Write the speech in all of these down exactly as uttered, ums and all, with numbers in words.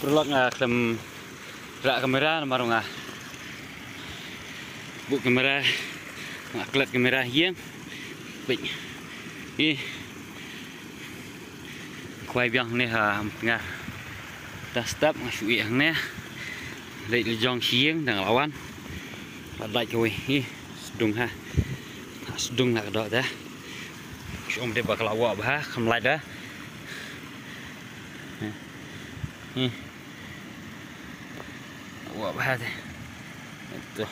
Paralok, nga khlem rah kamera namar nga buh kamera, nga klet kamera ïeng. Peit. Ih. Khwai biang ne ha, nga. Da step nga shu ïeng ne. Leit lajong shi ïing dang la wan. La lait kawei. Ih, sdung ha. Sdung na ka doh da. Shu ym dei ba ka la wah bha, kam lait da. Ih. Wah bha te. Ito.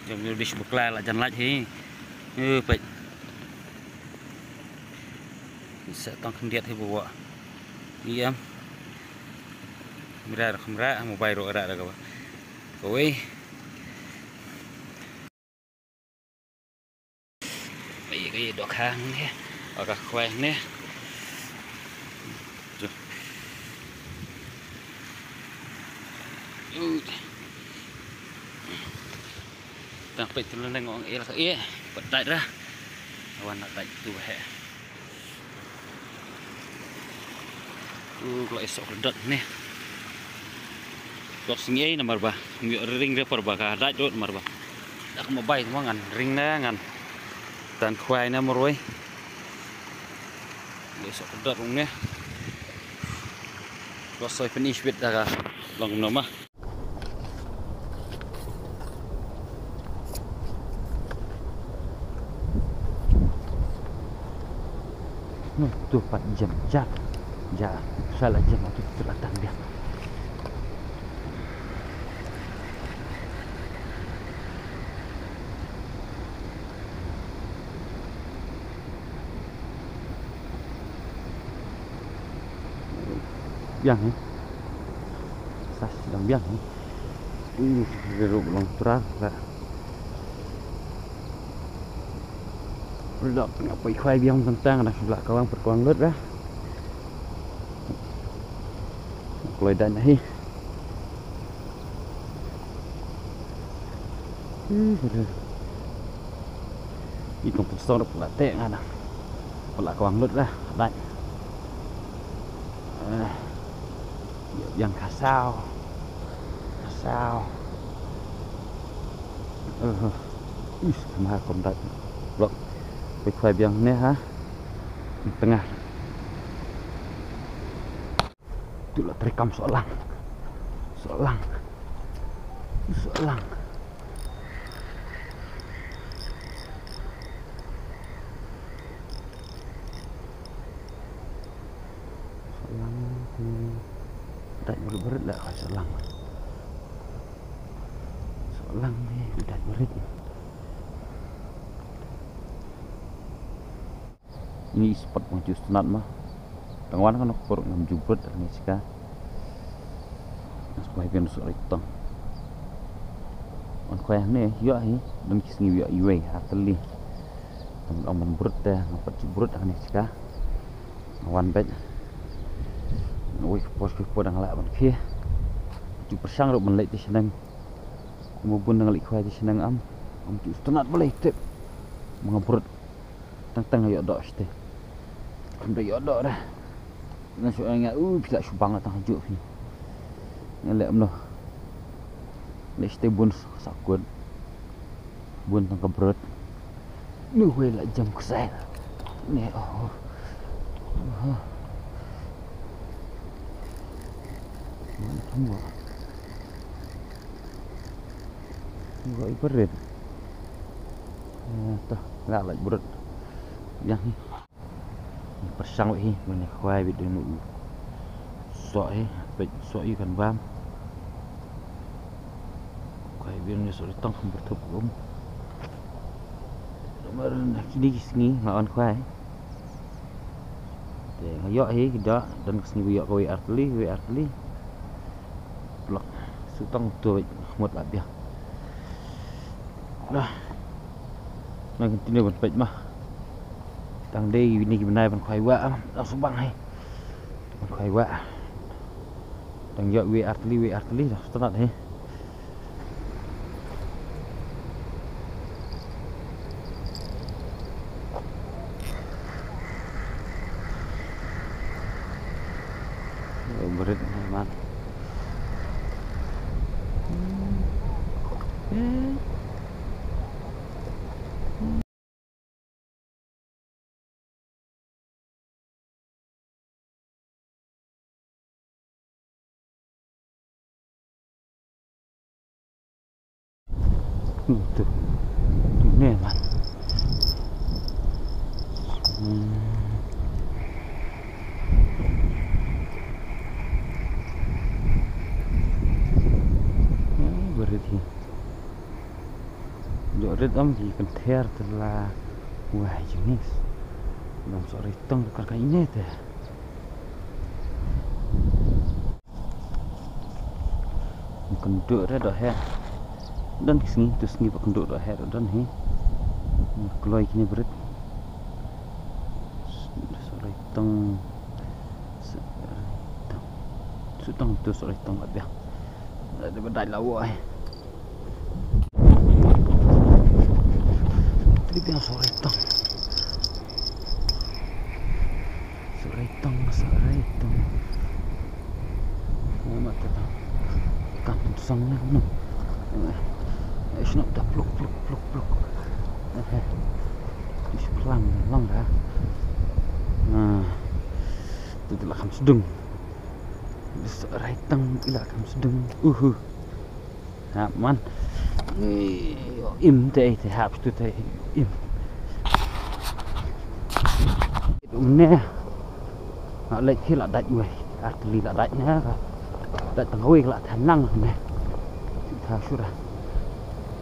Jom jom dis bakla la jan lait hi. Eh, peit. Sa tang khyndiat hi ba wah. Ïam. Mira ra kham ra, mobile ro ra ra ka ba. Kawei. Ka ïa, ka ïa dohkha hangne. Ka khwai hangne. Tu. Ut. Tang peit tu leng ong el ka ïa. Pat dait ra. Wan na dait tu he. U, kloi sok dot ne. Kloi sngi ei namar ba. Ym ïoh ring re par ba ka dait dot namar ba. Dak mo bai mo ngan ring na ngan. Tan khwai na marwei. Kloi sok dot ne. Kloi soi finish bit da ka long no ma. Noh, tu pat jam jat. Ja, salah jam tu tu la tang biang. Biang, eh. Sas dang biang, eh. Ui, ri ruh long trar, ka. Lok, nga poi khwai biang tang tang, dang shu lah kawang, pyrkawang lut, ka. Kloi dan, eh. Ih, aduh. Ih, tong pun song dah pula tek ngana. Pula kawang lut dah, dah. Eh, yang kasau. Kasau. Eh, ih, kemah kom dah. Blok. Poi khwai biang ne ha. Tengah. Tu la trei kam soh lang. Soh lang. Soh lang. Soh lang. Hmm. Dait berit-berit la soh lang. Soh lang ni, dait berit. Ini spot pang ju stunat ma. Tang wan kan kur ngam ju brut ni sika. Mas bai bian su ritong. Wan khwai ne, ïoh hi, don ki sngi ïoh iwei, ha teli. Tang ong man brut te, ngam pat ju brut ni sika. Wan bet. Wei, pos ki podang la ban khie. Ju persang ruh ban leit te shnang. Mo bun dang leit khwai te shnang am. Am ju stunat balei tip. Manga brut. Tang tang ïoh doh site. Kam da ïoh doh dah. Nga shu nga u phi la shu bang tang ju phi. Nga leh mno. Leh site bun sakut. Bun tang ka brut. Nu wei la jam ksai. Ne oh. Oh. Mana kamu? Gua ibarat. Eh, toh, la la brut. Yang ni. Persang wei hi, mane khwai bit denu. Sok hi, peit sok hi kan bam. Khwai bit ni sok tang kan bertup um. Nomor kini ki sngi nga on khwai. Te nga ïoh hi, ki da, don ki sngi ba ïoh kawei artylli, kawei artylli. Lok, shu tang tu khmut la biang. Nah. Nang continue ban peit mah. Tang dei ini ki bnai ban khwai wah, ah, dang shu bang hi. Ban khwai wah. Dang ïoh wei artylli, wei artylli, dang shu tnat hi. Rit man. Hmm, tu. Tu ne man. Hmm. Eh, berhenti. Jok rit am ki kynthar te la wai jinis. Dang sorry tong ka ka ine te. Kynduh re doh he. Don ki sngi tu sngi ba kynduh doh he don hi. Kloi kini berit. Sorry tong. Sorry tong. Sutong tu sorry tong ba biang. Dei ba dei la wai. Tri biang sorry tong. Sorry tong, sorry tong. Mama ta tong. Kam song na no. Eh, shnop ta pluk, pluk, pluk, pluk. Eh, eh. Ish, plang, long da. Nah. Tu tu la kam sdung. Sorry tong, ila kam sdung. Uhu. Hap man. Im te, te hap tu te im. Dum ne. Nga leit hi la dait wei. Artylli la dait ne ka. Dait tang wei la than lang ne. Tha sura.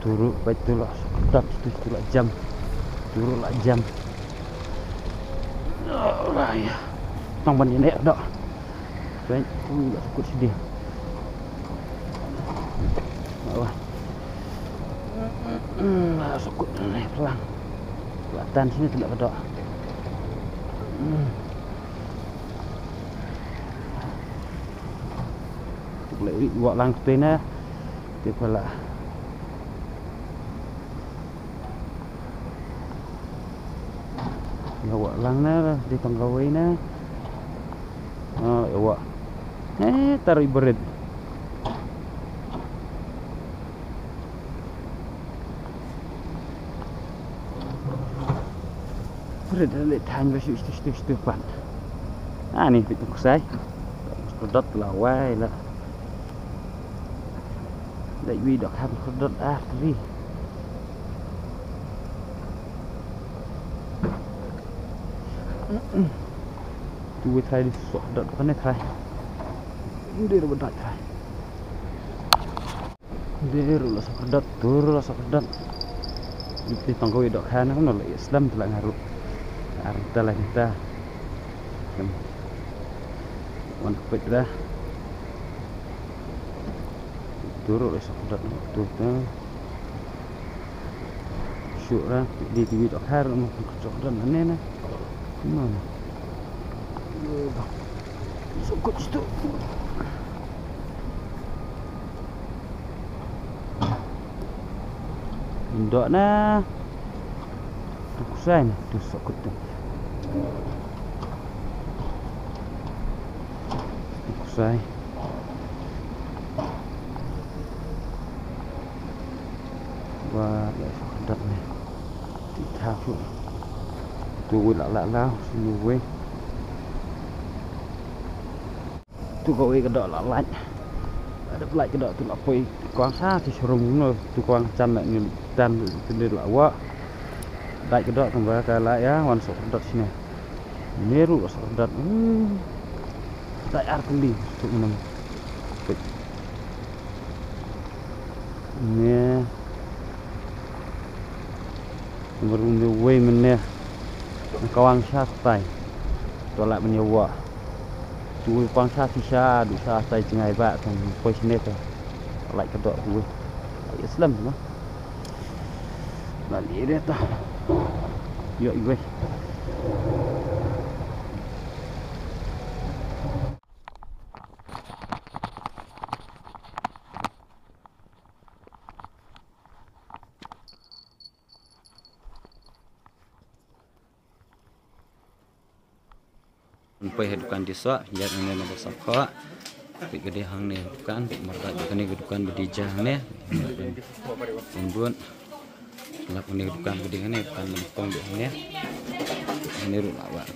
Turu bai tu la dap tu tu la jam. Turu la jam. Alright. Tang ban ne doh. Peit, hmm, la sukut sdie. Wah. Hmm, la sukut ne plang. La tan sini tu la doh. Hmm. Tu la wak lang tu ne. Tu pala. Ïa wak lang na, dei tang kawei na. Ah, ïa wak. Eh, taruh i berit. Berit leh than ba shu shu shu shu pan. Ah, ni pit kusai. Kudot la wai la. Dei wi dok ham kudot ah, tri. Tu wei trai di sok dot kane trai. Ndir bedai trai. Ndir la sok dot, tur la sok dot. Di tong kawei dok kane, no la Islam tu la ngaru. Ar ta la kita. Wan kepit dah. Turut eh, sokdot tu tu. Syuk dah di, di wit akhir mah sokdot mana na. Mana? Sokdot situ. Indok na. Tu kusai na tu sokdot tu. Kusai. Ba la sokdot ne. Ti tha fu. Tu wei la la la sini wei. Tu kawei ka doh la lait. Ada pelaih ka doh tu la poi kwang sa ti serum no tu kwang chan la ni tan tu ni la wa. Lait ka doh tang ba ka la ya wan sokdot sini. Meru sokdot. Hmm. Dai ar kali tu menang. Ne. Meru ne wei mene. Kawang sha tai. Tu la menyewa. Tu pang sha ti sha du sha tai jingai ba kan poi sini tu. Lait ka doh tu. Islam tu. Balik dia tu. Yo iwei. Poi ha dukan Tisoh, ïa hangne na Basakhoh. Peit ka dei hangne dukan, peit marda kane ka dukan ba dei ja hangne. Pynbun. Lap hangne ka dukan ka dei hangne, dukan Lempong dei hangne. Hangne ruh la wah.